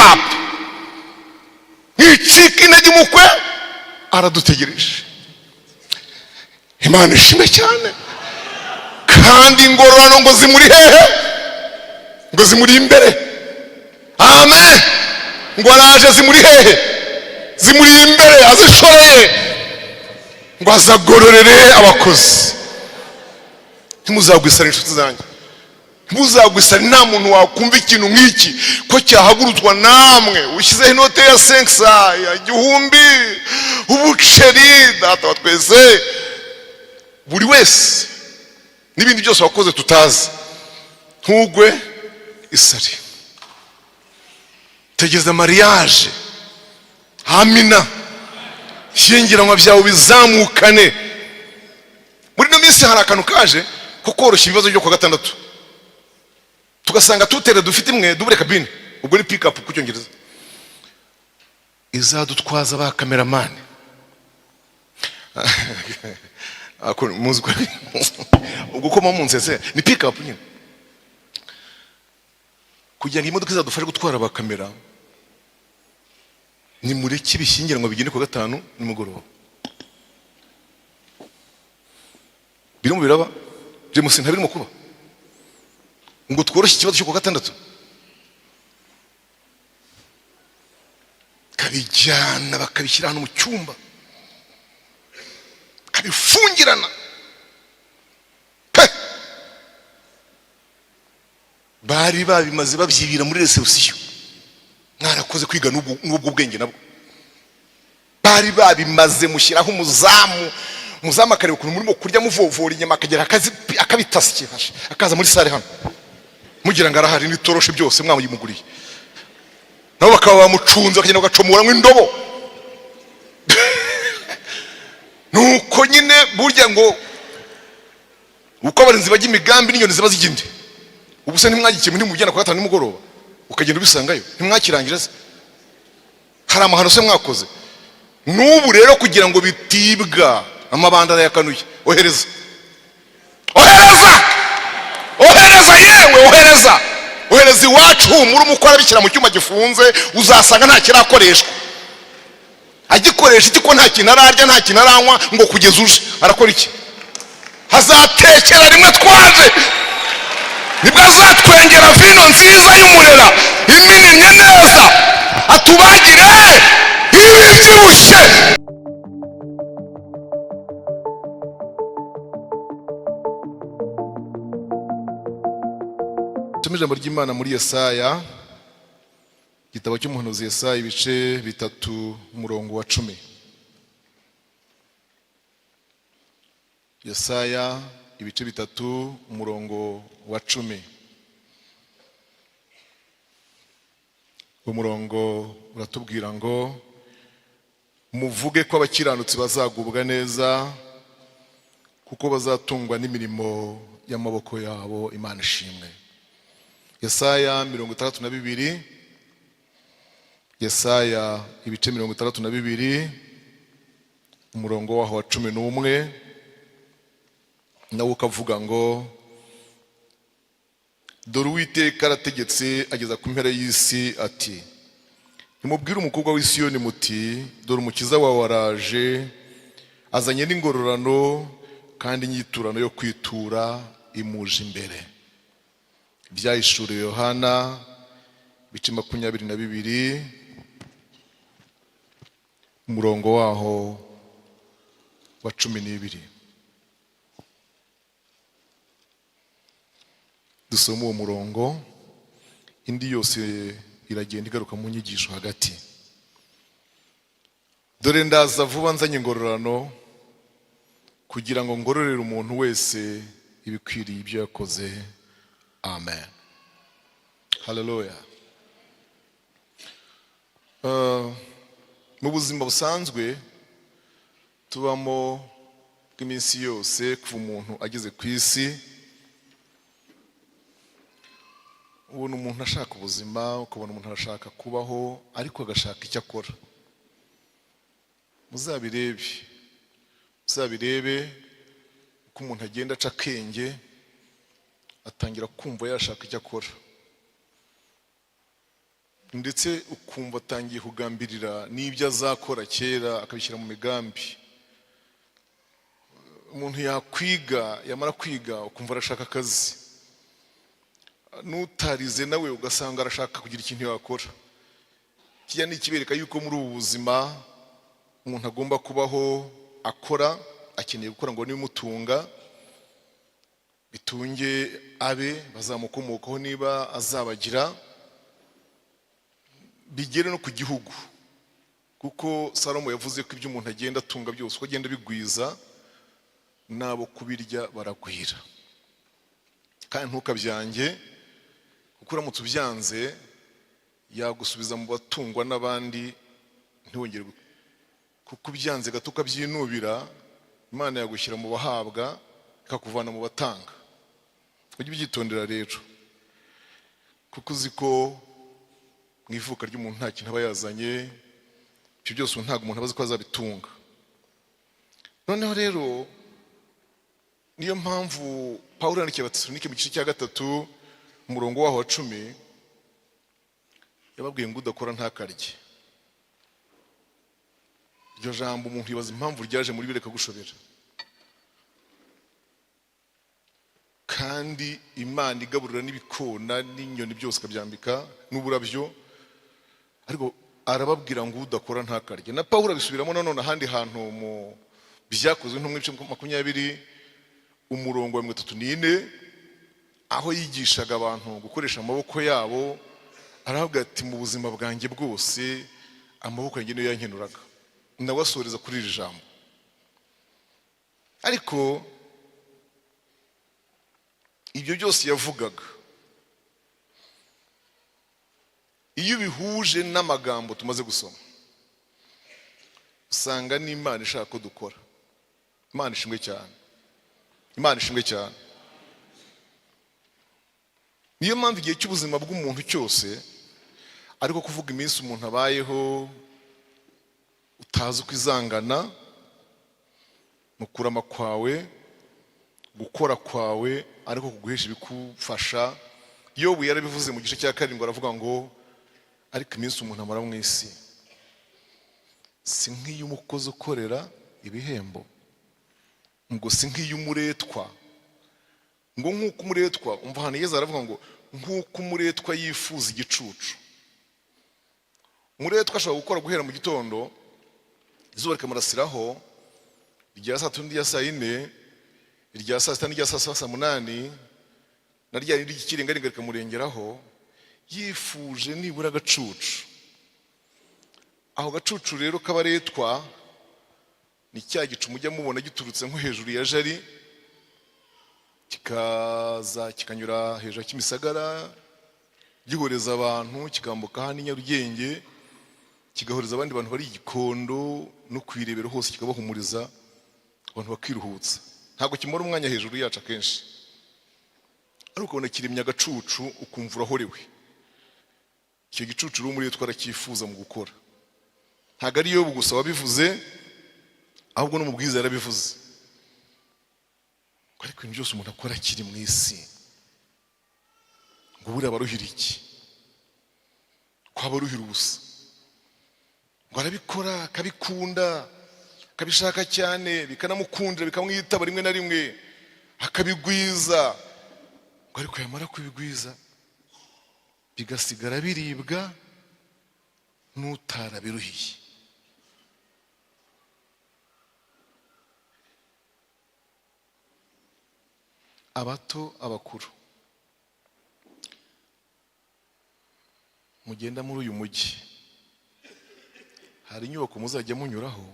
Give up, nticike intege, umukwe aradutegereje. Imana ishimwe cyane. Kandi ingororano ngo zimuri hehe? Ngo zimuri imbere. Amen. Ngo araje, zimuri hehe? Zimuri imbere, azishoreye ngo azagororere abakozi. Ntimuzagwisane, inshuti zanjye, ntimuzagwisane. Nta muntu wakumva ikintu nk'iki ko cyahagurutswa namwe ushyizeho inote ya senkisa, ya 1000, ubuceri, data wa twese, buri wese n'ibindi byose wakoze tutazi. Ntugwe isari, tegeza mariage. Amina. Ishyingiranwa byawe bizamukane. Muri ino minsi hari akantu kaje ko koroshya ibibazo byo kuwa gatandatu, tugasanga tutere dufite imwe double cabine, ubwo ni pick-up ku Cyongereza, izadutwaza ba cameraman. Muzi ko ubwo ko munsetse, ni pick-up nyine, kugira ngo imodoka izadufashe gutwara ba kamera. Nimureke ibishyingiranwa bigende ku gatanu nimugoroba. Birimo biraba, James, ntabirimo kuba ngo tworoshye ikibazo cyo ku gatandatu, kabijyana bakabishyira hano mu cyumba, kabifungirana pe. Bari babimaze babyibira muri reception. Mwarakoze kwiga n'ubwo bwenge nabwo bari babimaze. Mushyiraho umuzamu, umuzamu akareba ukuntu murimo kurya, muvovora inyama, akagera akabitasye, akaza muri salle hano, mugira ngo arahari n'itoroshe byose mwamuyimuguriye, nabo bakaba bamucunze, bakagenda bagacomoramo indobo. Nuko nyine burya ngo uko abarinzi bajya imigambi n'inyoni ziba zijya indi. Ubu se ntimwagikiye muri mujyana ku gatanu nimugoroba, ukagenda ubisangayo? Ntimwakirangira se? Hari amahano se mwakoze? N'ubu rero kugira ngo bitibwa, amabanda arayakanuye. Ohereza, ohereza, ohereza, yewe ohereza, ohereza iwacu. Humura, umukwe arabishyira mu cyuma gifunze, uzasanga nta kirakoreshwa. Agikoresha iki ko nta kintu ararya, nta kintu aranywa, ngo kugeza uje arakora iki? Hazatekera rimwe twaje, nibwo azatwengera vino nziza y'umurera imininnye neza, atubagire ibibyibushye. Tusome ijambo ry'Imana muri Yesaya, igitabo cy'umuhanuzi Yesaya, ibice 3, umurongo wa 10. Yesaya ibice 3, umurongo wa 10. Umurongo uratubwira ngo muvuge ko abakiranutsi bazagubwa neza, kuko bazatungwa n'imirimo y'amaboko yabo. Imana ishimwe. Yesaya 62, Yesaya ibice 62, umurongo waho wa 11, nawe ukavuga ngo dore Uwiteka arategetse ageza ku mpera y'isi, ati nimubwire umukobwa w'i Siyoni muti dore umukiza wawe araje, azanye n'ingororano, kandi inyiturano yo kwitura imuje imbere. Ibyahishuriwe Yohana ibice 22, umurongo waho wa 12. Dusome uwo murongo, indi yose iragenda igaruka mu nyigisho hagati. Dore ndaza vuba nzanye ingororano, kugira ngo ngororere umuntu wese ibikwiriye ibyo yakoze. Amen. Haleluya. Mu buzima busanzwe tubamo bw'iminsi yose, kuva umuntu ageze ku isi, ubona umuntu ashaka ubuzima, ukabona umuntu arashaka kubaho, ariko agashaka icyo akora. Muzabirebe, muzabirebe uko umuntu agenda aca akenge, atangira kumva yashaka icyo akora. Ndetse ukumva atangiye kugambirira n'ibyo azakora kera, akabishyira mu migambi. Umuntu yakwiga, yamara kwiga ukumva arashaka akazi. N'utarize nawe ugasanga arashaka kugira ikintu yakora. Kijya ni ikibereka yuko muri ubu buzima umuntu agomba kubaho akora, akeneye gukora ngo n'ibimutunga bitunge abe bazamukomokaho, niba azabagira, bigere no ku gihugu, kuko Salomo yavuze ko ibyo umuntu agenda atunga byose, uko agenda bigwiza, n'abo kubirya baragwira. Kandi ntukabyange, kuko uramutse ubyanze yagusubiza mu batungwa n'abandi, ntiwongere kuko ubyanze gato ukabyinubira, Imana yagushyira mu bahabwa, ikakuvana mu batanga. Ujye ubyitondera rero, kuko uzi ko mu ivuka ry'umuntu nta kintu aba yazanye. Ibyo byose ubu ntabwo umuntu aba azi ko azabitunga. Noneho rero niyo mpamvu Pawulo yandikiye Abatesalonike mu gice cya 3, umurongo waho wa 10, yababwiye ngo udakora ntakarye. Iryo jambo umuntu yibaza impamvu ryaje muri bireka gushobera, kandi Imana igaburira n'ibikona n'inyoni byose, ikabyambika n'uburabyo, ariko arababwira ngo udakora ntakarye. Na Pawulo abisubiramo nanone ahandi hantu mu Byakozwe Intumwa, ibice 20, umurongo wa 34, aho yigishaga abantu gukoresha amaboko yabo. Aravuga ati: "Mu buzima bwanjye bwose amaboko yanjye niyo yankenuraga." Nawe asoreza kuri iri jambo. Ariko ibyo byose yavugaga, iyo ubihuje n'amagambo tumaze gusoma, usanga n'Imana ishaka ko dukora. Imana ishimwe cyane, Imana ishimwe cyane. Niyo mpamvu igihe cy'ubuzima bw'umuntu cyose, ariko kuvuga iminsi umuntu abayeho utazi uko izangana, mu kurama kwawe, gukora kwawe, ariko kuguhesha ibikufasha. Yobu yarabivuze mu gice cya 7, aravuga ngo: "Ariko iminsi umuntu amara mu isi si nk'iy'umukozi ukorera ibihembo, ngo si nk'iy'umuretwa, ngo nk'uko umuretwa," umva ahantu yeza, aravuga ngo nk'uko umuretwa yifuza igicucu. Umuretwa ashobora gukora guhera mu gitondo, izuba rikamurasiraho, irya saa 3 n'irya saa 4, irya saa 6 n'irya saa 7, saa 8, na rya rindi ry'ikirengarenga rikamurengeraho, yifuje nibura agacucu. Aho gacucu rero k'abaretwa ni cya gicu mujya mubona giturutse nko hejuru ya Jari, kikaza kikanyura hejuru ya Kimisagara, gihoreza abantu, kikambuka hano i Nyarugenge, kigahoreza abandi bantu bari i Gikondo no ku Irebero hose, kikabahumuriza, abantu bakiruhutsa. Ntabwo kimara umwanya hejuru yacu akenshi, ariko ukabona kiremye agacucu, ukumva urahorewe. Icyo gicucu rero muri twaracyifuza mu gukora. Ntabwo ari yo gusa wabivuze, ahubwo n'umubwiza yarabivuze. Ariko ibintu byose umuntu akora akiri mu isi, ngo buriya abaruhira iki? Ko abaruhira ubusa? Ngo arabikora akabikunda, akabishaka cyane, bikanamukundira, bikamwitaba rimwe na rimwe, akabigwiza, ngo ariko yamara kubigwiza bigasigara biribwa n'utarabiruhiye. Abato, abakuru, mugenda muri uyu mujyi, hari inyubako muzajya munyuraho,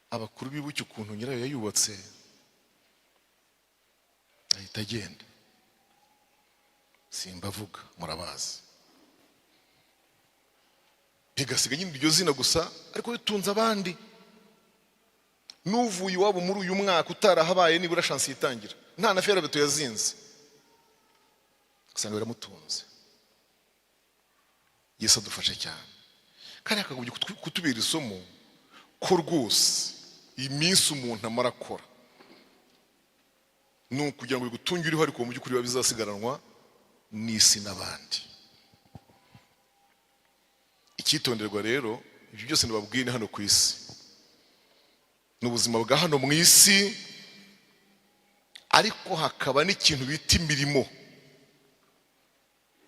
abakuru bibuke ukuntu nyirayo yayubatse, ahita agenda. Simbavuga, murabazi. Bigasiga nyine iryo zina gusa, ariko bitunze abandi. N'uvuye iwabo muri uyu mwaka utarahabaye nibura chance yitangira, nta na ferabeto yazinze, usanga biramutunze. Yesu adufashe cyane, kandi akagombye kutubera isomo ko rwose iminsi umuntu amara akora ni ukugira ngo bigutunge uriho, ariko mu by'ukuri biba bizasigaranwa n'isi n'abandi. Icyitonderwa rero, ibyo byose nababwiye ni hano ku isi, ni ubuzima bwa hano mu isi, ariko hakaba n'ikintu bita imirimo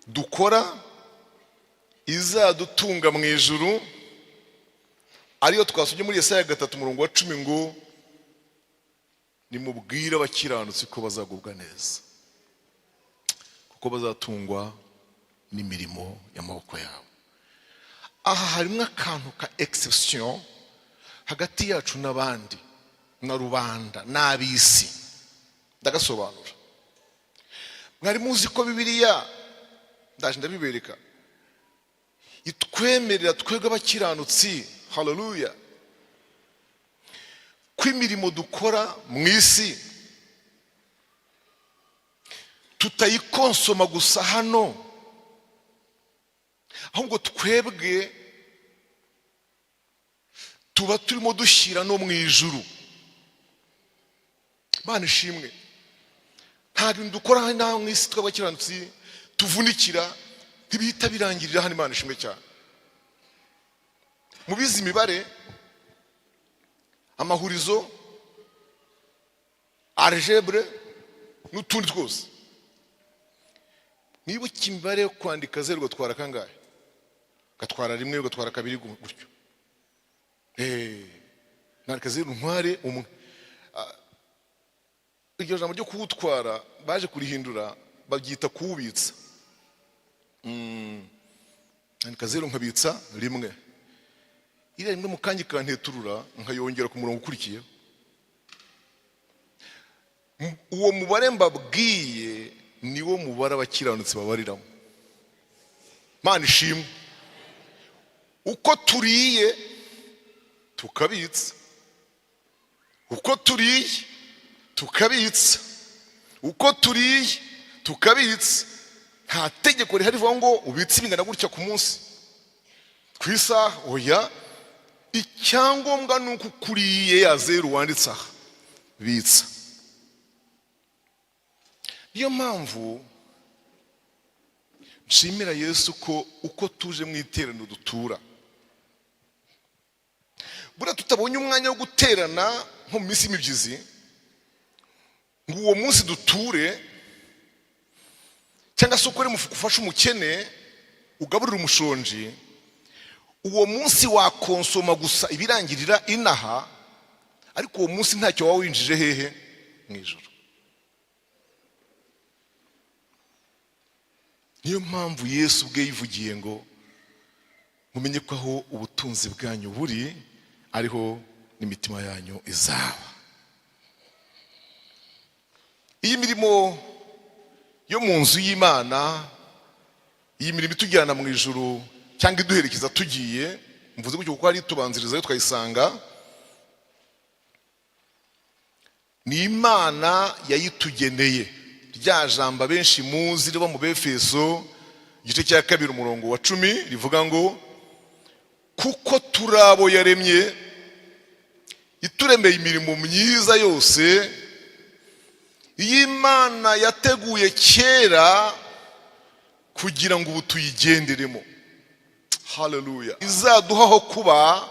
dukora izadutunga mu ijuru, ariyo twasomye muri Yesaya 3 umurongo wa 10 ngo: "Nimubwire abakiranutsi ko bazagubwa neza, kuko bazatungwa n'imirimo y'amaboko yabo." Aha harimo akantu ka exception hagati yacu n'abandi na rubanda n'ab'isi. Ndagasobanura. Mwari muzi ko Bibiliya, ndaje ndabibereka, itwemerera twebwe abakiranutsi, haleluya, ko imirimo dukora mu isi tutayikonsoma gusa hano, ahubwo twebwe tuba turimo dushyira no mu ijuru? Bana ishimwe, nta bintu dukora hano mu isi tw'abakiranutsi tuvunikira ntibihita birangirira hano. Imana ishimwe cyane. Mubizi imibare, amahurizo, algèbre n'utundi twose, nibuka imibare yo kwandika zeru ugatwara kangahe? Ugatwara rimwe, ugatwara kabiri, gutyo. Nandika zeru ntware umwe. Iryo jambo ryo kuwutwara baje kurihindura babyita kuwubitsa. Nandika zeru nkabitsa rimwe, iriya rimwe mu kanya ikanteturura nkayongera ku murongo ukurikiyeho. Uwo mubare mbabwiye niwo mubare abakiranutsi babariramo. Mana ishimwe. Uko turiye tukabitsa, uko turiye tukabitsa, uko turiye tukabitsa. Nta tegeko rihari rivuga ngo ubitse ibingana gutya ku munsi, ku isaha, oya. Icyangombwa ni uko ukuriye ya zeru wanditse aha, bitsa. Niyo mpamvu nshimira Yesu ko uko tuje mu iteraniro dutura. Buriya tutabonye umwanya wo guterana nko mu minsi y'imibyizi ngo uwo munsi duture, cyangwa se ukore umufuka ufashe umukene, ugaburire umushonji, uwo munsi wakonsoma gusa ibirangirira inaha, ariko uwo munsi ntacyo waba winjije hehe? Mu ijoro. Niyo mpamvu Yesu ubwe yivugiye ngo: "Mumenye ko aho ubutunzi bwanyu buri ariho n'imitima yanyu izaba." Iyi mirimo yo mu nzu y'Imana, iyi mirimo itujyana mu ijuru cyangwa iduherekeza tugiye, mvuze gutyo kuko hari itubanzirizayo twayisanga, ni Imana yayitugeneye. Rya jambo abenshi muzi riba mu Befeso igice cya 2 umurongo wa 10 rivuga ngo: "Kuko turi abo yaremye, ituremeye imirimo myiza yose iyi Imana yateguye kera kugira ngo ubu tuyigenderemo." Haleluya! Izaduha aho kuba.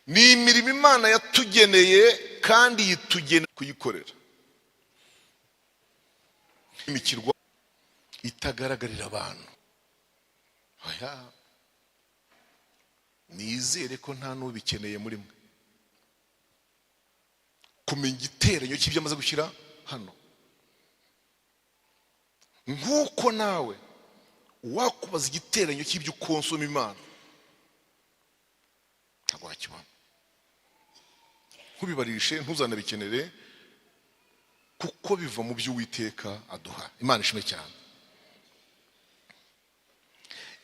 Ni imirimo Imana yatugeneye kandi yitugenera kuyikorera, imikirwa itagaragarira abantu. Oya, nizere ko nta n'ubikeneye muri mwe kumenya igiteranyo cy'ibyo amaze gushyira hano. Nk'uko nawe wakubaza igiteranyo cy'ibyo ukonsoma Imana, ntabwo wakibona. Ntubibarishe, ntuzanabikenere, kuko biva mu byo Uwiteka aduha. Imana ishimwe cyane.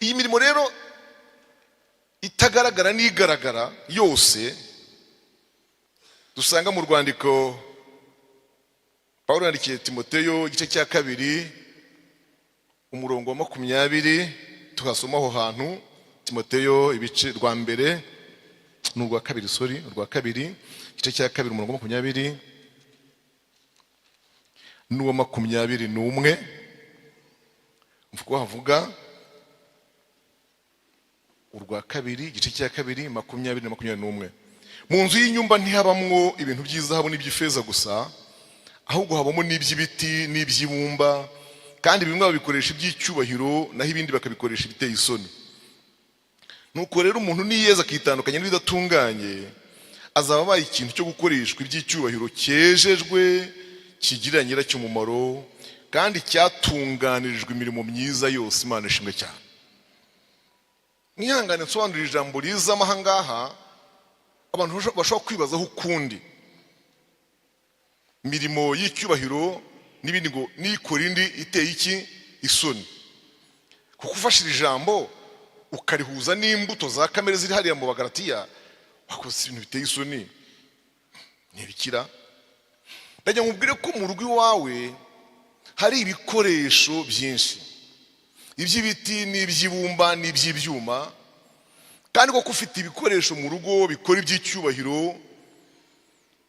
Iyi mirimo rero itagaragara n'igaragara yose dusanga mu rwandiko Pawulo yandikiye Timoteyo igice cya 2 umurongo wa 20, tuhasoma aho hantu. Timoteyo ibice rwa mbere ni urwa kabiri, sorry, urwa kabiri, igice cya 2 umurongo wa 20 n'uwa 21, mvuga havuga Rwa kabiri, igice cya 2, 20 na 21. Mu nzu y'inyumba ntihabamwo ibintu by'izahabu n'iby'ifeza gusa, ahubwo habamo n'iby'ibiti n'iby'ibumba, kandi bimwe babikoresha iby'icyubahiro, naho ibindi bakabikoresha ibiteye isoni. Nuko rero umuntu niyeza akitandukanya n'ibidatunganye, azaba abaye ikintu cyo gukoreshwa iby'icyubahiro, cyejejwe, kigirira nyiracyo umumaro, kandi cyatunganirijwe imirimo myiza yose. Imana ishimwe cyane. Mwihangane nsobanurira ijambo rizamo aha ngaha, abantu bashobora kwibazaho ukundi. Imirimo y'icyubahiro n'ibindi, ngo nikora indi iteye iki? Isoni. Kuko ufashe iri jambo ukarihuza n'imbuto za kamere ziri hariya mu Bagaratiya, wakoze ibintu biteye isoni, ntibikira. Ndagira ngo nkubwire ko mu rugo iwawe hari ibikoresho byinshi, iby'ibiti n'iby'ibumba n'iby'ibyuma, kandi koko ufite ibikoresho mu rugo bikora iby'icyubahiro,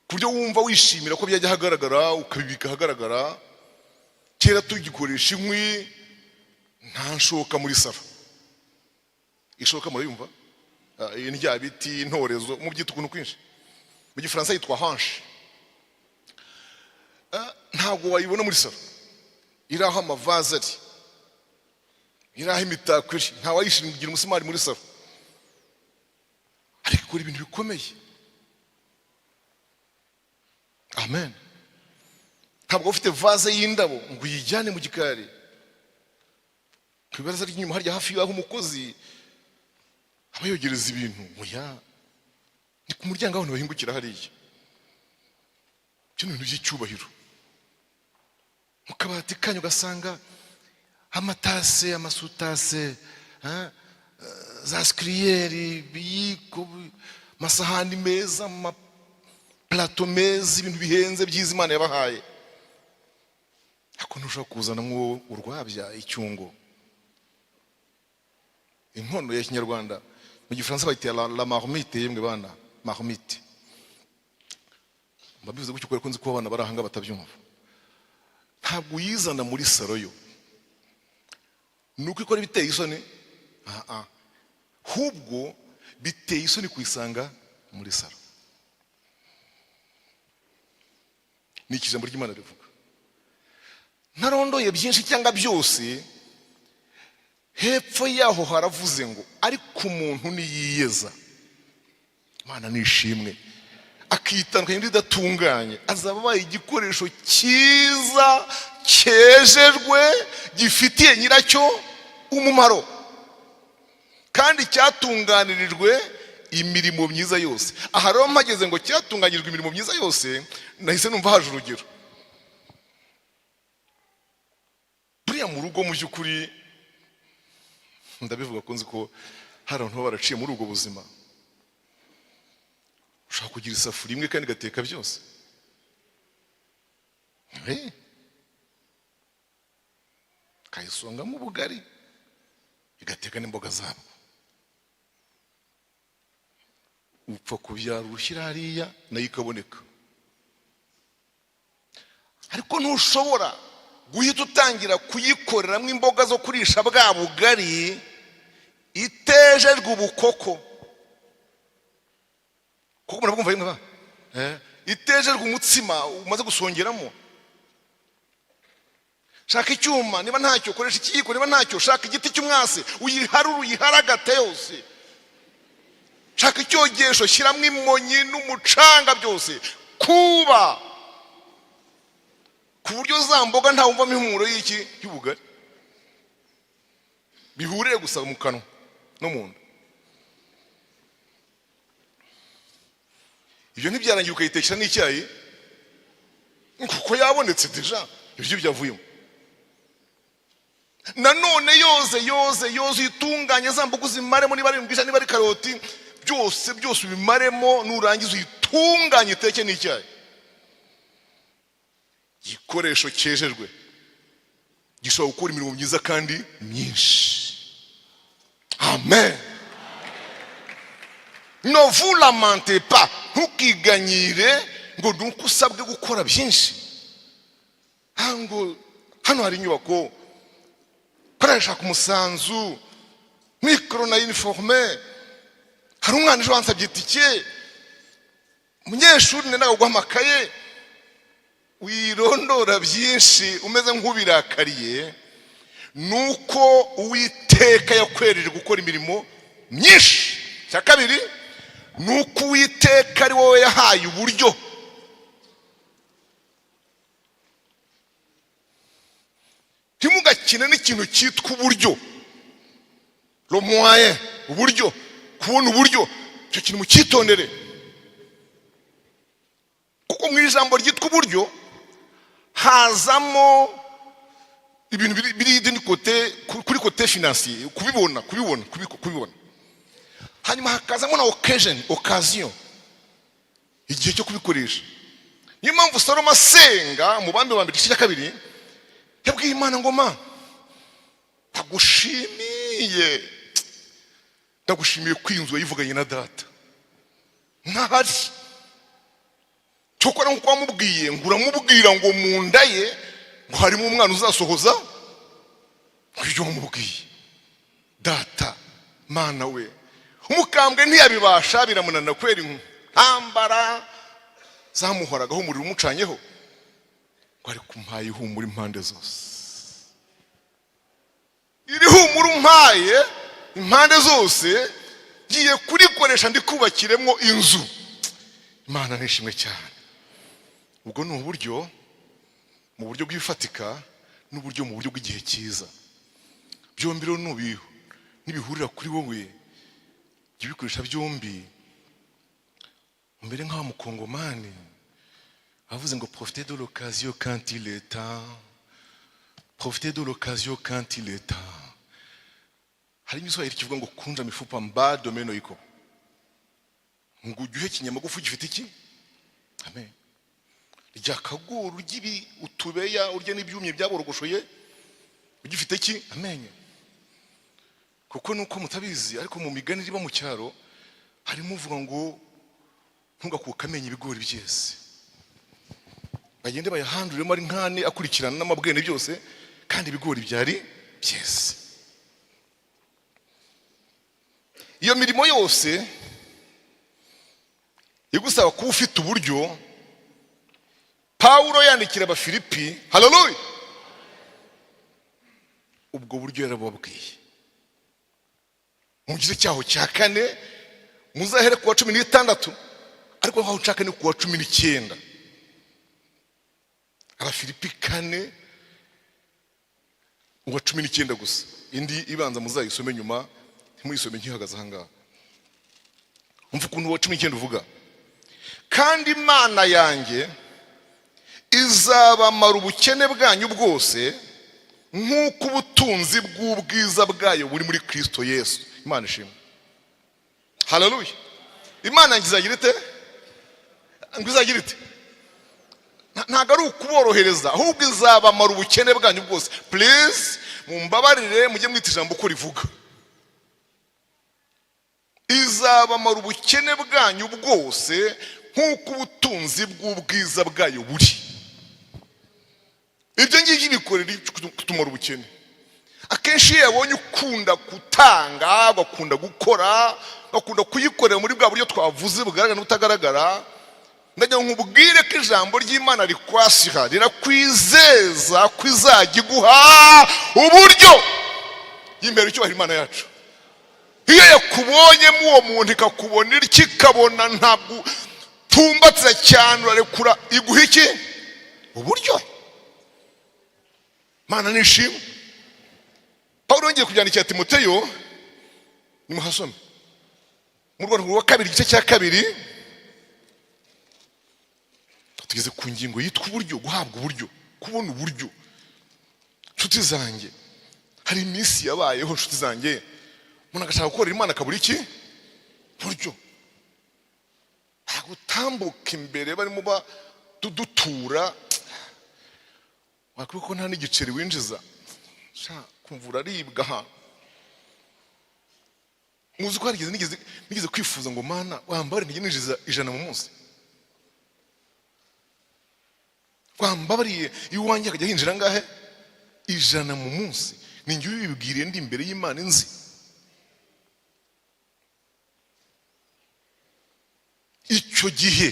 ku buryo wumva wishimira ko byajya ahagaragara, ukabibika ahagaragara. Kera tugikoresha inkwi, nta nshoka muri salo. Ishoka murayumva? Indyabiti, intorezo, mubyita ukuntu kwinshi. Mu Gifaransa yitwa hache. Ntabwo wayibona muri salo iri aho amavaze ari, iri aho imitako iri. Ntawayishingira umusumari muri salo, ariko ikora ibintu bikomeye. Amen. Ntabwo ufite vase y'indabo ngo uyijyane mu gikari, ku ibaraza ry'inyuma harya hafi y'aho umukozi aba yogereza ibintu. Oya, ni ku muryango abantu bahingukira hariya. Ibyo ni ibintu by'icyubahiro. Mu kabati kanyu ugasanga amatase, amasutase, za sucrière, ibiyiko, amasahani meza, amapulato meza, ibintu bihenze byiza Imana yabahaye. Ariko ntushobora kuzanamo urwabya, icyungo, inkono ya Kinyarwanda. Mu Gifaransa bayita la marmite. Yemwe bana, marmite mba mbivuze gutyo kubera ko nzi ko abana bari ahanga batabyumva. Ntabwo uyizana muri salo yo ni uko ikora ibiteye isoni. Ahubwo biteye isoni kuyisanga muri salo. Ni iki ijambo ry'Imana rivuga? Ntarondoye byinshi cyangwa byose, hepfo yaho haravuze ngo: ariko umuntu niyiyeza, Imana nishimwe, akitandukanya n'ibidatunganye, azaba abaye igikoresho cyiza cyejejwe, gifitiye nyiracyo umumaro, kandi cyatunganirijwe imirimo myiza yose. Aha rero mpageze ngo cyatunganyirijwe imirimo myiza yose, nahise numva haje urugero. Buriya mu rugo, mu by'ukuri ndabivuga ko nzi ko hari abantu baba baraciye muri ubwo buzima. Ushobora kugira isafuriya imwe kandi igateka byose, ukayisongamo ubugari, igateka n'imboga zabwo. Upfa kubyara urushyira hariya nayo ikaboneka, ariko ntushobora guhita utangira kuyikoreramo imboga zo kurisha bwa bugari itejejwe ubukoko, kuko murabwumva yemwe ba itejejwe umutsima umaze gusongeramo. Shaka icyuma, niba ntacyo koresha ikiyiko, niba ntacyo shaka igiti cy'umwase uyiharure, uyiharagate yose. Shaka icyogesho, shyiramo imonyi n'umucanga byose, kuba ku buryo za mboga ntawumvamo impumuro y'iki? Y'ubugari. Bihurire gusa mu kanwa no mu nda. Ibyo ntibyarangira ukayitekera n'icyayi kuko yabonetse déjà, ibyo byavuyemo. Nanone yoze, yoze, yoze, uyitunganye, za mboga uzimaremo, niba ari imbwija, niba ari karoti, byose byose ubimaremo. Nurangiza uyitunganye, iteke n'icyayi. Igikoresho cyejejwe gishobora gukora imirimo myiza kandi myinshi. Amen. Ne vous lamentez pas, ntukiganyire ngo nuko usabwe gukora byinshi. Ngo hano hari inyubako, koresha ku musanzu, mikoro na uniforme. Hari umwana ejo wansabye itike, umunyeshuri, nendaga guha amakaye. Wirondora byinshi umeze nk'ubirakariye, nuko Uwiteka yakwereje gukora imirimo myinshi. Icya kabiri ni uko Uwiteka ari wowe yahaye uburyo. Ntimugakine n'ikintu cyitwa uburyo, le moyen, uburyo, kubona uburyo. Icyo kintu mucyitondere, kuko mu ijambo ryitwa uburyo hazamo ibintu biri d'une côté, kuri côté financier, kubibona, kubibona, kubibona, hanyuma hakazamo na occasion, occasion, igihe cyo kubikoresha. Niyo mpamvu Salomo asenga mu Bami ba Mbere igice cya 2, yabwiye Imana ngo: "Ma, ndagushimiye, ndagushimiye ko iyi nzu wayivuganye na data ntahari. Cyokora nk'uko wamubwiye, ngo uramubwira ngo mu nda ye ngo harimo umwana uzasohoza ngo ibyo wamubwiye data." Mana we, umukambwe ntiyabibasha, biramunanira kubera intambara zamuhoragaho, umuriro umucanyeho, ngo ariko umpaye ihumura impande zose. Iri humura umpaye impande zose, ngiye kurikoresha ndikubakiremo inzu. Imana nishimwe cyane. Ubwo ni uburyo mu buryo bw'ifatika n'uburyo mu buryo bw'igihe cyiza. Byombi rero nibihurira kuri wowe, jya ubikoresha byombi. Mbere nk'aho mukongomani avuze ngo: "Profitez de l'occasion quand il est temps, profitez de l'occasion quand il est temps." Hari igiswahili kivuga ngo: "Kunja mifupa bado meno iko", ngo ujye uhekenya amagufa ugifite iki? Amen. Rya kaguru, urya ibi utubeya, urya n'ibyumye byaborogoshoye ugifite iki? Amenyo. Kuko nuko mutabizi, ariko mu migani riba mu cyaro harimo uvuga ngo: "Ntugakuke amenyo ibigori byeze." Bagende bayahanduriremo ari nkane akurikirana n'amabwene byose, kandi ibigori byari byeze. Iyo mirimo yose igusaba kuba ufite uburyo. Pawulo yandikira Abafilipi, haleluya, ubwo buryo yarababwiye mu gice cyaho cya 4. Muzahere ku wa 16, ariko aho nshaka ni ku wa 19. Abafilipi 4, uwa 19 gusa. Indi ibanza muzayisome nyuma, ntimuyisome nkihagaze ahangaha. Umva ukuntu uwa 19 uvuga: "Kandi Imana yanjye izabamara ubukene bwanyu bwose nk'uko ubutunzi bw'ubwiza bwayo buri muri Kristo Yesu." Imana ishimwe, haleluya. Imana yanjye izagira ite? Ngo izagira ite? Ntabwo ari ukuborohereza, ahubwo izabamara ubukene bwanyu bwose. Please, mumbabarire, mujye mwita ijambo uko rivuga. Izabamara ubukene bwanyu bwose nk'uko ubutunzi bw'ubwiza bwayo buri. Ibyo ngibyo bikorera kutumara ubukene. Akenshi iyo yabonye ukunda gutanga, ugakunda gukora, ugakunda kuyikorera muri bwa buryo twavuze bugaragara n'ubutagaragara, ndagira ngo nkubwire ko ijambo ry'Imana rikwasiha, rirakwizeza ko izajya iguha uburyo. Y'imbere icyubahiro Imana yacu. Iyo yakubonyemo uwo muntu, ikakubona ityo, ikabona ntabwo tumbatse cyane, urarekura, iguha iki? Uburyo. Mana nishimwe. Pawulo yongeye kubyandikira Timoteyo, nimuhasome mu Rwandiko rwa kabiri igice cya 2. Tugeze ku ngingo yitwa uburyo, guhabwa uburyo, kubona uburyo. Nshuti zanjye, hari iminsi yabayeho, nshuti zanjye, umuntu agashaka gukorera Imana akabura iki? Buryo. Gutambuka imbere barimo dutura, wakwibuka ko nta n'igiceri winjiza, sha, kumva uraribwa ahantu. Muzi ko harigeze nigeze kwifuza ngo: "Mana, wambare ntijye ninjiza 100 mu munsi, wambabariye iwanjye hakajya hinjira angahe? 100 mu munsi." Ni njye ubibwiriye, ndi imbere y'Imana nzi. Icyo gihe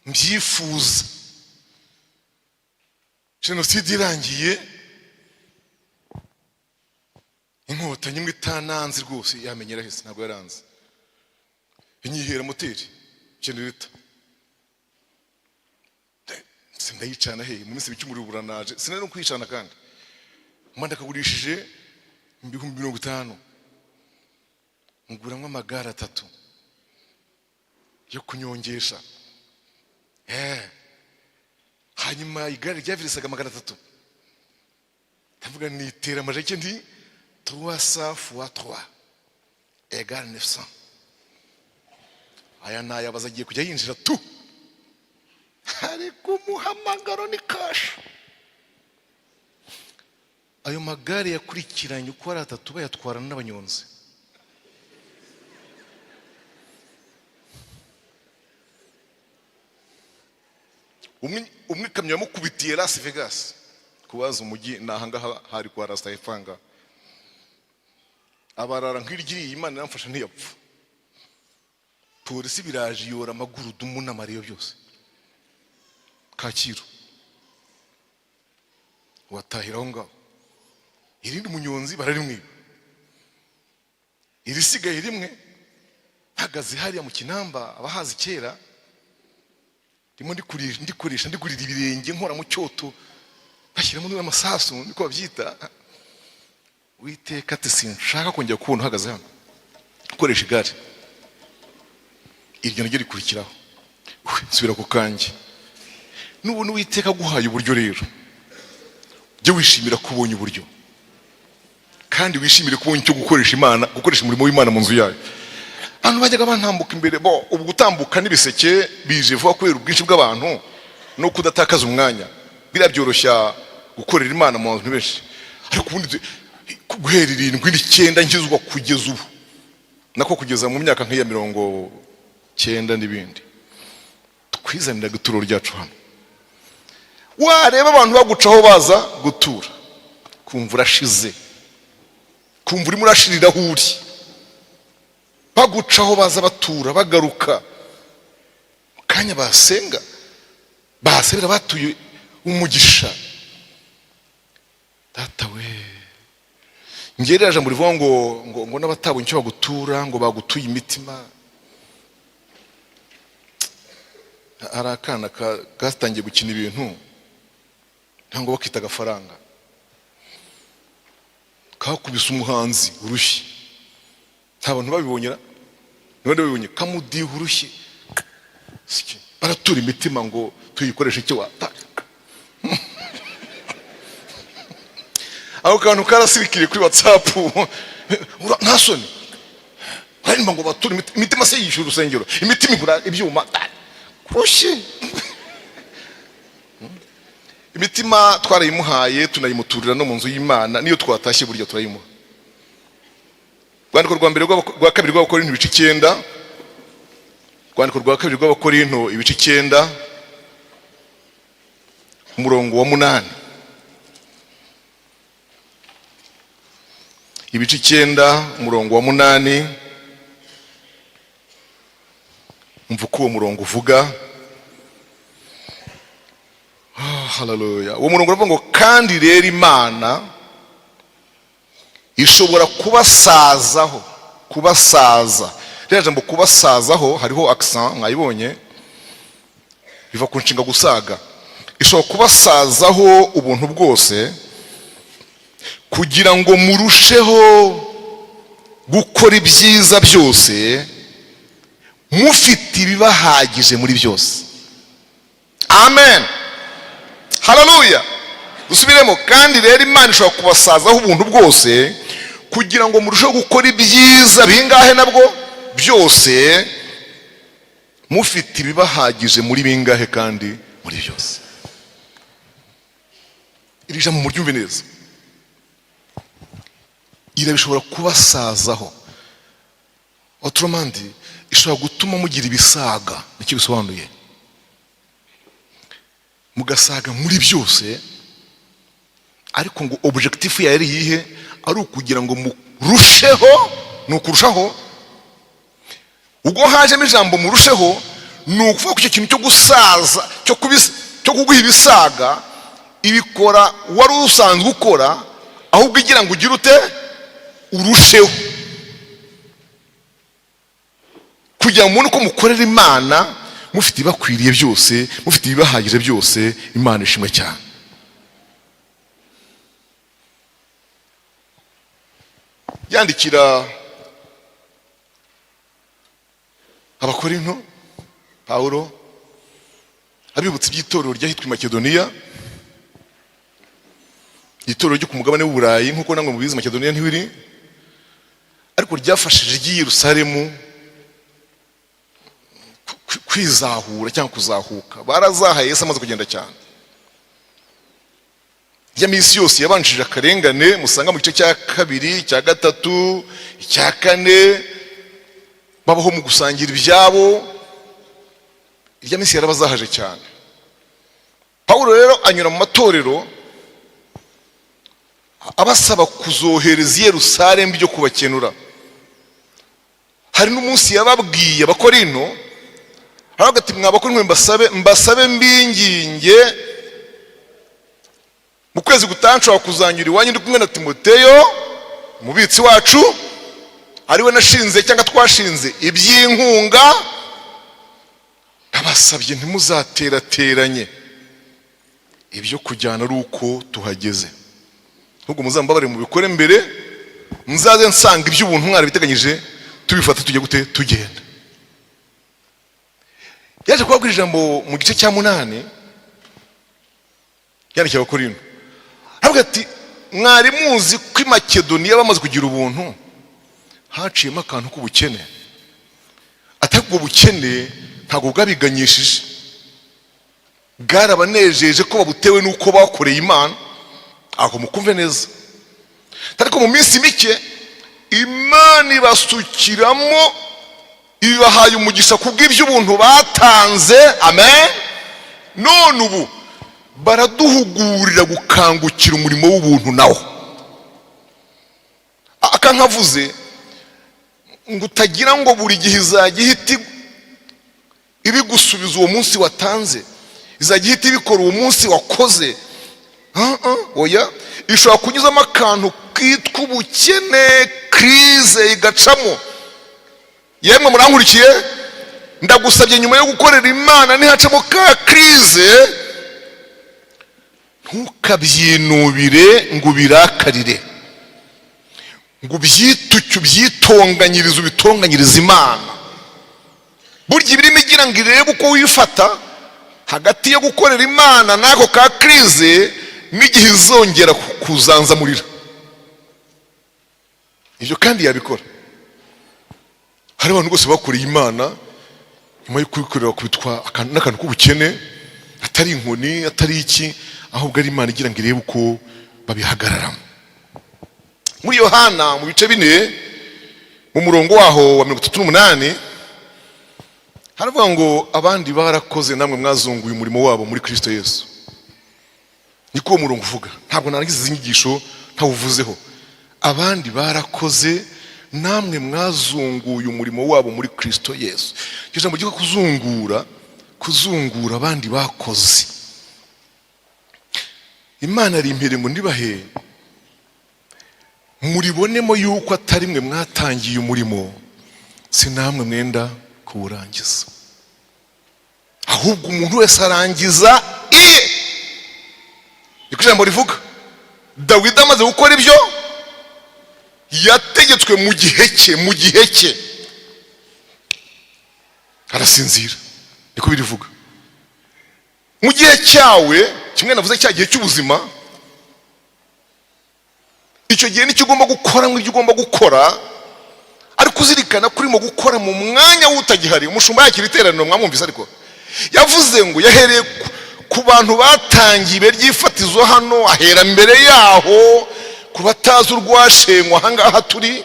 mbyifuza, jenoside irangiye, Inkotanyi imwe itananze rwose, yamenyera hese, ntabwo yaranze, inyihera moteri, generator. Ndayicana he? Mu minsi mike umuriro buranaje, sinari no kuyicana. Kandi mba ndakagurishije 50,000, nguramo amagare atatu yo kunyongesha. Hanyuma igare ryavirisaga 300. Ndavuga, nitera amajeke nti 300 fois 3 égale 900. Aya nayabaza, agiye kujya yinjira tu. Ariko umuhamagaro ni cash. Ayo magare yakurikiranye uko ari atatu, bayatwarana n'abanyonzi. Umwe ikamyo yamukubitiye Las Vegas. Kubaza umujyi ni ahangaha, hari kwa Rasta hepfanga, abarara nk'iryiriye. Imana iramfasha ntiyapfa. Polisi biraje, iyora amagurudumu n'amariyo byose Kacyiru, watahira aho ngaho. Irindi umunyonzi bararimwiba. Irisigaye rimwe mpagaze hariya mu Kinamba, abahazi kera, ndimo ndikurisha, ndigurira ibirenge, nkora mu cyoto, bashyiramo n'amasasu, niko babyita. Witeka ati: "Sinshaka kongera kubona uhagaze hano ukoresha igare." Iryo naryo rikurikiraho. Nsubira ku kanjye. Nubona Uwiteka aguhaye uburyo rero, jya wishimira ko ubonye uburyo, kandi wishimire kubona icyo gukoresha Imana, gukoresha umurimo w'Imana mu nzu yayo. Abantu bajyaga bantambuka imbere bo, ubu gutambuka n'ibiseke bije vuba kubera ubwinshi bw'abantu no kudatakaza umwanya. Biriya byoroshya gukorera Imana mu bantu benshi. Ariko ubundi guhera 79 nkizwa kugeza ubu, nako kugeza mu myaka nk'iya 90 n'ibindi, twizaniraga ituro ryacu hano. Wareba abantu bagucaho baza gutura, kumva urashize, kumva urimo urashirira aho uri. Bagucaho baza batura, bagaruka mu kanya, basenga, basabira batuye umugisha. Data we, ngerera jambo rivuga ngo n'abatabonye icyo bagutura ngo bagutuye imitima. Hari akana gatangiye gukina ibintu, ntabwo bakita agafaranga, kakubise umuhanzi urushyi. Nta bantu babibonye, nibandi babibonye, kamudiha urushyi. Baratura imitima ngo tuyikoreshe icyo wata. Ako kantu karasirikiriye kuri WhatsApp. Nta soni, hanyuma ngo bature imitima se yishyura urusengero, imitima igura ibyuma kurushyi. Imitima twarayimuhaye, tunayimuturira no mu nzu y'Imana. Niyo twatashye burya turayimuha. Rwandiko rwa mbere, rwa kabiri rw'Abakorinto, ibice 9. Rwandiko rwa kabiri rw'Abakorinto, ibice 9, umurongo wa 8. Ibice 9, umurongo wa 8. Umva uko uwo murongo uvuga. Haleluya! Uwo murongo uravuga ngo: "Kandi rero Imana ishobora kubasazaho." Kubasaza, ririya jambo kubasazaho hariho accent, mwayibonye, biva ku nshinga gusaga. Ishobora kubasazaho ubuntu bwose, kugira ngo murusheho gukora ibyiza byose, mufite ibibahagije muri byose. Amen, haleluya! Dusubiremo: kandi rero Imana ishobora kubasazaho ubuntu bwose, kugira ngo murusheho gukora ibyiza bingahe nabwo byose, mufite ibibahagije muri bingahe kandi muri byose. Iri jambo muryumve neza. Irabishobora kubasazaho, autrement dit ishobora gutuma mugira ibisaga, nicyo bisobanuye, mugasaga muri byose. Ariko ngo objectif yayo ari iyihe? Ari ukugira ngo murusheho. Ni ukurushaho. Ubwo hajemo ijambo murusheho, Ni ukuvuga ko icyo kintu cyo gusaza, cyo kuguha ibisaga, ibikora wari usanzwe ukora, ahubwo igira ngo ugire ute? Urusheho kugira ngo mubone uko mukorera Imana mufite ibibakwiriye byose, mufite ibibahagije byose. Imana ishimwe cyane. Yandikira Abakorinto, Pawulo abibutsa iby'itorero ry'ahitwa i Makedoniya, itorero ryo ku mugabane w'Uburayi. Nk'uko namwe mubizi, Makedoniya ntibiri, ariko ryafashije iry'i Yerusalemu kwizahura cyangwa kuzahuka. Barazahaye Yesu amaze kugenda cyane. Ya minsi yose yabanjije akarengane musanga mu gice cya kabiri, cya gatatu, icya kane, babaho mu gusangira ibyabo. Irya minsi yarabazahaje cyane. Pawulo rero anyura mu matorero abasaba kuzohereza i Yerusalemu ibyo kubakenura. Hari n'umunsi yababwiye Abakorinto, aravuga ati: "Mwa Bakorinto, mbasabe, mbasabe, mbinginge, mu kwezi gutaha nshobora kuzanyura iwanyu ndi kumwe na Timoteyo umubitsi wacu, ariwe nashinze cyangwa twashinze iby'inkunga. Nabasabye ntimuzaterateranye ibyo kujyana ari uko tuhageze, ahubwo muzambabare mubikore mbere, nzaze nsanga iby'ubuntu mwarabiteganyije, tubifata tujya gute? Tugenda." Yaje kubabwira ijambo mu gice cya 8 yandikiye Abakorinto, aravuga ati: "Mwari muzi ko i Makedoniya bamaze kugira ubuntu haciyemo akantu k'ubukene, atari ubwo bukene ntabwo bwabiganyishije, bwarabanejeje ko babutewe n'uko bakoreye Imana." Aho mukumve neza. Ariko mu minsi mike Imana ibasukiramo, ibahaye umugisha kubw'iby'ubuntu batanze. Amen. None ubu baraduhugurira gukangukira umurimo w'ubuntu nawo. Aka nkavuze ngo utagira ngo buri gihe izajya ihita ibigusubiza uwo munsi watanze, izajya ihita ibikora uwo munsi wakoze. Oya, ishobora kunyuzamo akantu kitwa ubukene, crise igacamo. Yemwe murankurikiye? Ndagusabye, nyuma yo gukorera Imana ntihacamo ka crise, ntukabyinubire ngo ubirakarire, ngo ubyituke, ubyitonganyirize, ubitonganyirize Imana. Burya ibirimo igira ngo irebe uko wifata hagati yo gukorera Imana n'ako ka crise, n'igihe izongera kuzanzamurira. Ibyo kandi yabikora. Hari abantu bose bakoreye Imana, nyuma yo kubikorera bakubitwa n'akantu k'ubukene, atari inkoni, atari iki, ahubwo ari Imana igira ngo irebe uko babihagararamo. Muri Yohana mu bice 4, mu murongo waho wa 38, haravuga ngo: "Abandi barakoze, namwe mwazunguye umurimo wabo muri Kristo Yesu." Niko uwo murongo uvuga. Ntabwo narangiza izi nyigisho ntawuvuzeho. Abandi barakoze, namwe mwazunguye umurimo wabo muri Kristo Yesu. Iryo jambo ryitwa kuzungura, kuzungura abandi bakoze, Imana rimpere ngo ndibahe muribonemo yuko atari mwe mwatangiye umurimo, si namwe mwenda kuwurangiza, ahubwo umuntu wese arangiza iye. Niko ijambo rivuga. Dawidi amaze gukora ibyo yategetswe mu gihe cye, mu gihe cye arasinzira. Niko birivuga. Mu gihe cyawe, kimwe navuze cya gihe cy'ubuzima, icyo gihe nicyo ugomba gukora ibyo ugomba gukora, ariko uzirikana ko urimo gukora mu mwanya w'utagihari. Umushumba yakira iteraniro, mwamwumvise, ariko yavuze ngo yahereye ku bantu batangiye ibuye ry'ifatizo hano, ahera mbere yaho ku batazi urwashenywa ahangaha turi.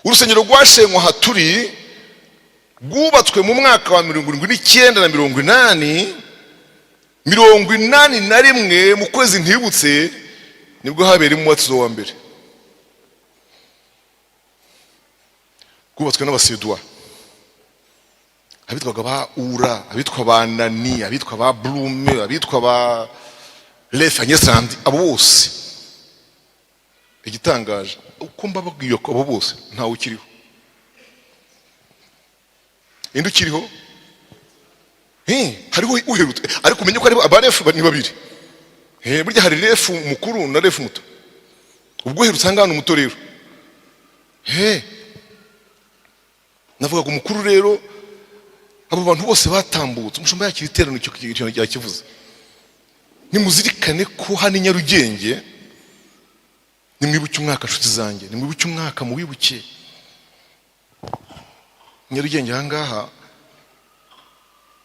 Urusengero rwashenywa aha turi rwubatswe mu mwaka wa 79 na 80, 81, mu kwezi ntibutse, nibwo habereye umubatizo wa mbere. Rwubatswe n'Abaseduwa. Abitwaga ba Ura, abitwa ba Nani, abitwa ba Blume, abitwa ba Lefa Nyesandi, abo bose. Igitangaje, uko mbababwiye ko abo bose ntawe ukiriho. Indi ukiriho? Hariho uherutse, ariko umenye ko ari aba Refu ni babiri. Burya hari Refu mukuru na Refu muto. Ubwo uherutse ahangaha ni umuto rero. Navugaga umukuru rero. Abo bantu bose batambutse, umushumba yakira iteraniro, icyo kintu yakivuze. Nimuzirikane ko hano i Nyarugenge, nimwibuke umwaka, nshuti zanjye, nimwibuke umwaka, muwibuke. Nyarugenge ahangaha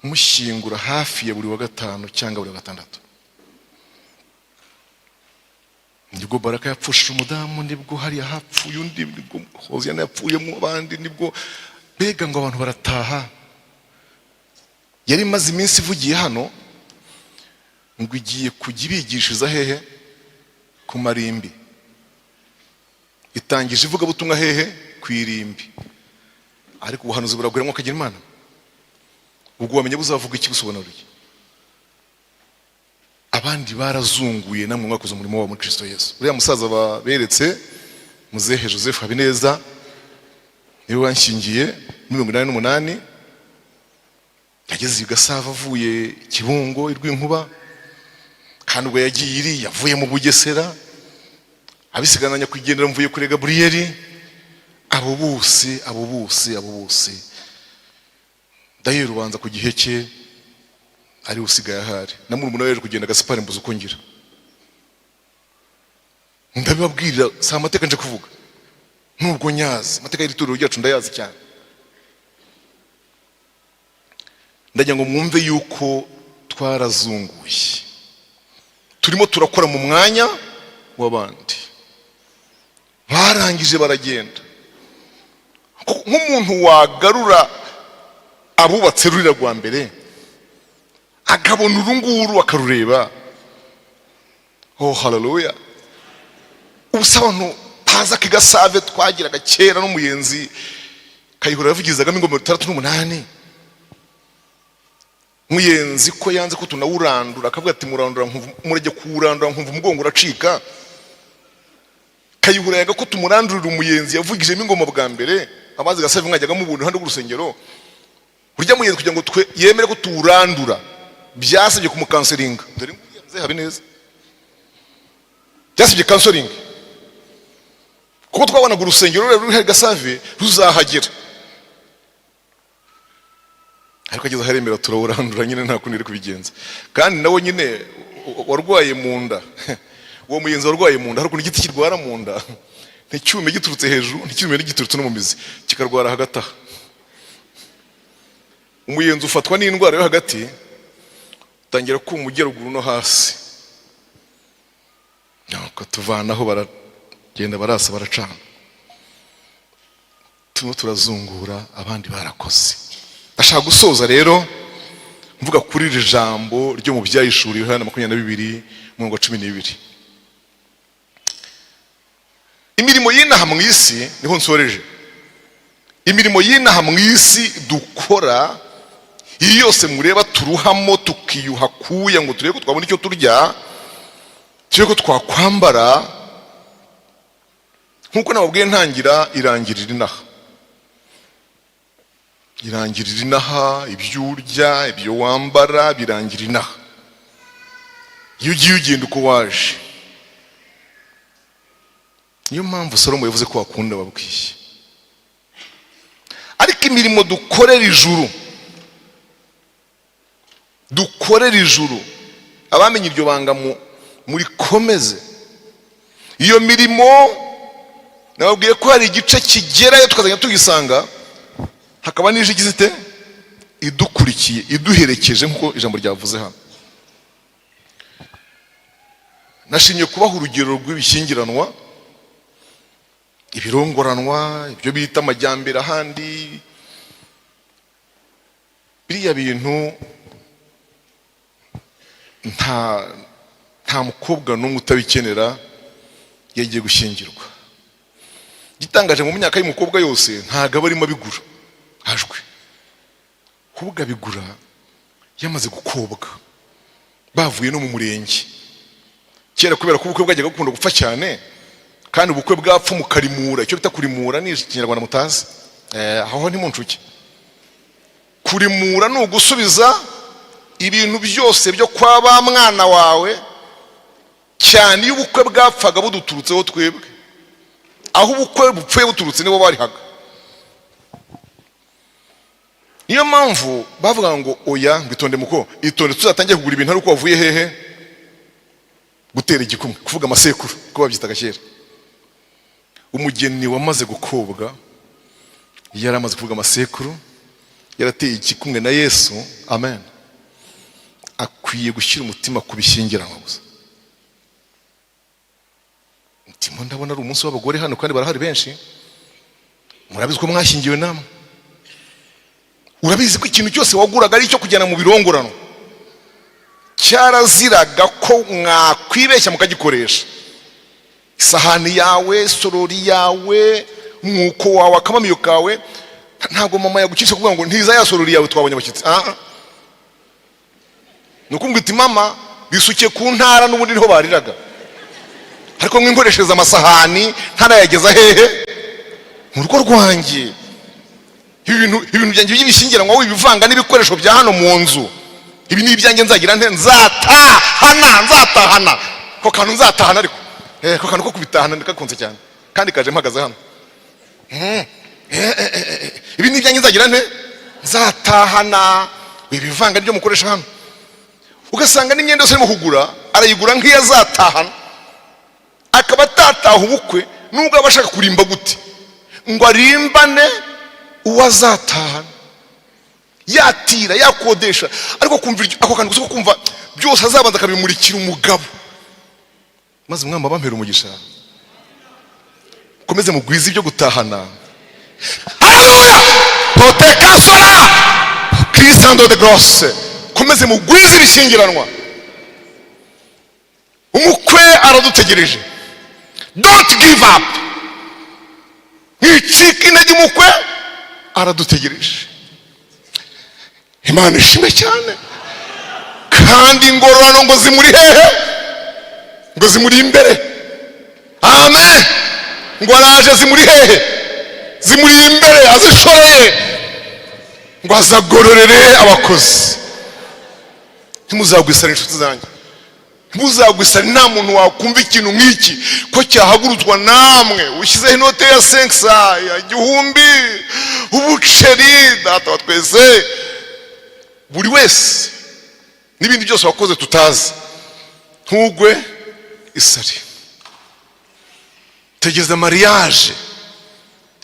mushyingura hafi ya buri wa gatanu cyangwa buri wa gatandatu. Nibwo Baraka yapfushije umudamu, nibwo hariya hapfuye undi, nibwo Hoziyana yapfuyemo abandi, nibwo mbega ngo abantu barataha. Yari imaze iminsi ivugiye hano ngo igiye kujya ibigishiriza hehe? Ku marimbi. Itangije ivugabutumwa hehe? Ku irimbi. Ariko ubuhanuzi buragwira, kagira Imana. Ubwo wamenya buzavuga iki, busobanura iki? Abandi barazunguye, namwe mwakoze umurimo wabo muri Kristo Yesu. Uriya musaza baberetse, muzehe Joseph Habineza, niwe wanshyingiye muri 88. Yageze i Gasave avuye Kibungo i Rwinkuba, kandi ubwo yagiye iri yavuye mu Bugesera, abisigana nyakwigendera mvuye kuri Gaburiyeli. Abo bose, abo bose, abo bose, ndahera ubanza ku gihe cye ari usigaye ahari na murumuna we yaje kugenda. Gasipari, mbuze uko ngira ndabibabwirira. Si amateka nje kuvuga, nubwo nyazi amateka y'iri torero ryacu, ndayazi cyane. Ndagira ngo mwumve yuko twarazunguye, turimo turakora mu mwanya w'abandi barangije baragenda. Nk'umuntu wagarura abubatse ruriya rwa mbere, akabona uru nguru akarureba. Oh, haleluya! Ubusa abantu baza kigasave twagiraga kera n'umuyenzi Kayihura yavugizagamo ingoma 68. Muyenzi ko yanze ko tunawurandura, akavuga ati: "Murandura murajya kuwurandura nkumva umugongo uracika." Kayihura yanga ko tumurandurira umuyenzi yavugijemo ingoma bwa mbere. Amazi Gasave mwajyaga mubona iruhande rw'urusengero. Urya muyenzi, kugira ngo twe yemere ko tuwurandura, byasabye kumucounselinga. Dore nguriya muzehe Habineza, byasabye counseling, kuko twabonaga urusengero ruriya ruri hari Gasave ruzahagera, ariko ageze aharemera turawurandura nyine, nta kundi iri kubigenza. Kandi nawe nyine warwaye mu nda, uwo muyenzi warwaye mu nda. Hari ukuntu igiti kirwara mu nda, nticyume giturutse hejuru, nticyume giturutse no mu mizi, kikarwara hagati aha. Umuyenzi ufatwa n'indwara yo hagati, utangira kuma ugera ruguru no hasi. Nuko tuvanaho, baragenda barasa, baracana. Turimo turazungura, abandi barakoze. Ndashaka gusoza rero mvuga kuri iri jambo ryo mu Byahishuriwe Yohana 22, umurongo wa 12. Imirimo y'inaha mu isi, niho nsoreje. Imirimo y'inaha mu isi dukora, iyi yose mureba turuhamo, tukiyuha kuya ngo turebe ko twabona icyo turya, turebe ko twakwambara, nk'uko nababwiye ntangira, irangirira inaha, irangirira inaha. Ibyo urya, ibyo wambara, birangira inaha. Iyo ugiye, ugenda uko waje. Niyo mpamvu Salomo yavuze ko wakunda babwiye. Ariko imirimo dukorera ijuru, dukorera ijuru, abamenye iryo banga murikomeze. Iyo mirimo nababwiye ko hari igice kigerayo tukazajya tugisanga, hakaba n'ije igize ite? Idukurikiye, iduherekeje, nk'uko ijambo ryavuze hano. Nashimye kubaha urugero rw'ibishyingiranwa, ibirongoranwa, ibyo bita amajyambere ahandi. Biriya bintu nta mukobwa n'umwe utabikenera iyo agiye gushyingirwa. Igitangaje, mu myaka y'umukobwa yose ntabwo aba arimo abigura hajwe. Umukobwa abigura yamaze gukobwa, bavuye no mu murenge. Kera, kubera ko ubukwe bwajyaga gukunda gupfa cyane, kandi ubukwe bwapfa mukarimura. Icyo bita kurimura ni Ikinyarwanda mutazi. Aho ntimuncuke. Kurimura ni ugusubiza ibintu byose byo kwa ba mwana wawe, cyane iyo ubukwe bwapfaga buduturutseho twebwe. Aho ubukwe bupfuye buturutse nibo barihaga. Niyo mpamvu bavuga ngo oya, ngo itonde muko, itonde, tuzatangiye kugura ibintu ari uko wavuye hehe? Gutera igikumwe, kuvuga amasekuru, ko babyitaga kera. Umugeni wamaze gukobwa, yari amaze kuvuga amasekuru, yarateye igikumwe na Yesu, amen, akwiye gushyira umutima ku bishyingiranwa gusa. Ndimo ndabona ari umunsi w'abagore hano, kandi barahari benshi. Murabizi ko mwashyingiwe namwe. Urabizi ko ikintu cyose waguraga ari icyo kujyana mu birongorano, cyaraziraga ko mwakwibeshya mukagikoresha. Isahani yawe, sorori yawe, umwuko wawe, akamamiyo kawe, ntabwo mama yagucisha kuvuga ngo ntiza ya sorori yawe, twabonye abashyitsi. Ah, ah. Ni ukuvuga uti: "Mama, bisuke ku ntara, n'ubundi niho bariraga, ariko mwinkoreshereza amasahani ntarayageza hehe? Mu rugo rwanjye. Ibintu byanjye by'ibishyingiranwa wibivanga n'ibikoresho bya hano mu nzu. Ibi ni ibyanjye, nzagira nte? Nzatahana, nzatahana ko kantu, nzatahana." Ariko ko kantu ko kubitahana ndikakunze cyane, kandi kaje mpagaze hano. Ibi ni ibyanjye, nzagira nte? Nzatahana. Ibivanga n'ibyo mukoresha hano." Ugasanga n'imyenda yose arimo kugura arayigura nk'iyo azatahana, akaba atataha ubukwe, nubwo aba ashaka kurimba gute ngo arimbane uwo azatahana, yatira, yakodesha, ariko kumva ako kantu gusa ko kumva byose azabanza akabimurikira umugabo. Maze umwami abampera umugisha, mukomeze mugwize ibyo gutahana. Haleluya! Totekasora Christando de grosse. Komeze mugwize ibishyingiranwa, umukwe aradutegereje. Don't give up, mwicika intege, umukwe aradutegereje. Imana ishimwe cyane. Kandi ingororano ngo zimuri hehe? Ngo zimuri imbere. Amen. Ngo araje, zimuri hehe? Zimuri imbere, azishoreye ngo azagororere abakozi. Ntimuzagwisare, inshuti zanjye, ntimuzagwisare. Nta muntu wakumva ikintu nk'iki ko cyahagurutswa namwe ushyizeho inote ya senkisa, ya 1000, ubuceri, data wa twese, buri wese n'ibindi byose wakoze tutazi. Ntugwe isari, tegeza mariage.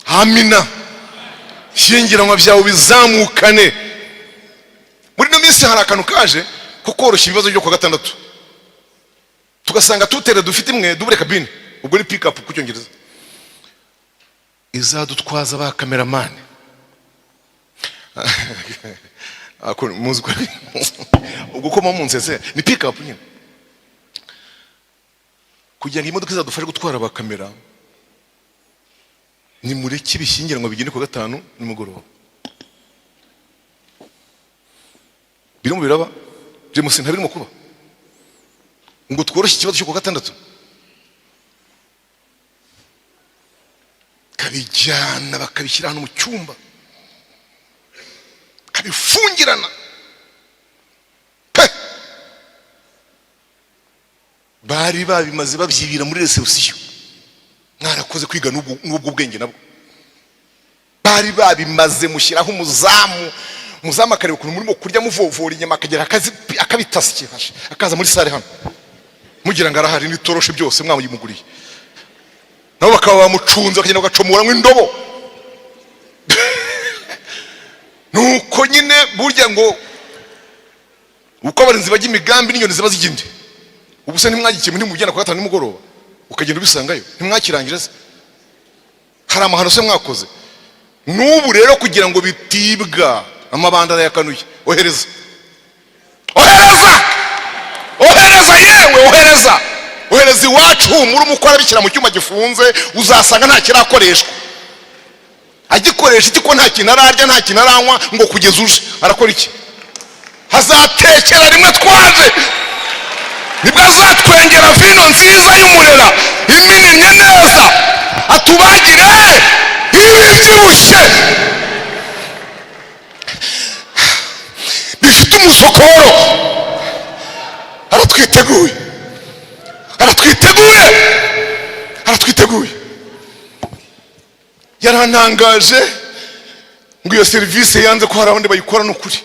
Amina. Ishyingiranwa byawe bizamukane. Muri ino minsi hari akantu kaje ko koroshya ibibazo byo kuwa gatandatu, tugasanga tutere dufite imwe double cabine, ubwo ni pick-up ku Cyongereza, izadutwaza ba cameraman. Muzi ko ubwo ko munsetse, ni pick-up nyine, kugira ngo imodoka izadufashe gutwara ba kamera. Nimureke ibishyingiranwa bigende ku gatanu nimugoroba. Birimo biraba, James, ntabirimo kuba ngo tworoshye ikibazo cyo ku gatandatu, kabijyana bakabishyira hano mu cyumba, kabifungirana pe. Bari babimaze babyibira muri réception. Mwarakoze kwiga n'ubwo bwenge nabwo bari babimaze. Mushyiraho umuzamu, umuzamu akareba ukuntu murimo kurya, muvovora inyama, akagera akabitasye, akaza muri salle hano, mugira ngo arahari n'itoroshe byose mwamuyimuguriye, nabo bakaba bamucunze, bakagenda bagacomoramo indobo. Nuko nyine burya ngo uko abarinzi bajya imigambi n'inyoni ziba zijya indi. Ubu se ntimwagikiye? Ntimubijyana ku gatanu nimugoroba, ukagenda ubisangayo? Ntimwakirangije se? Hari amahano se mwakoze? N'ubu rero kugira ngo bitibwa, amabanda arayakanuye. Ohereza, ohereza, ohereza, yewe ohereza, ohereza iwacu. Humura, umukwe arabishyira mu cyuma gifunze, uzasanga nta kirakoreshwa. Agikoresha iki ko nta kintu ararya, nta kintu aranywa, ngo kugeza uje arakora iki? Hazatekera rimwe twaje, nibwo azatwengera vino nziza y'umurera imininnye neza, atubagire ibibyibushye bifite umusokoro. Aratwiteguye, aratwiteguye, aratwiteguye. Yarantangaje ngo iyo serivisi yanze ko hari abandi bayikora. Ni ukuri,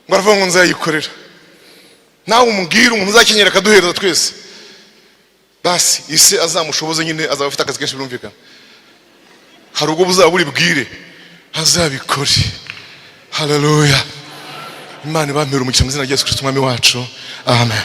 ngo aravuga ngo nzayikorera. Nawe umubwire umuntu uzakenyera akaduhereza twese. Basi ise azamushoboze nyine, azaba afite akazi kenshi, birumvikana. Hari ubwo buzaba buri bwire, azabikore. Haleluya! Imana ibampere umugisha mu izina rya Yesu Kristo Umwami wacu, amen.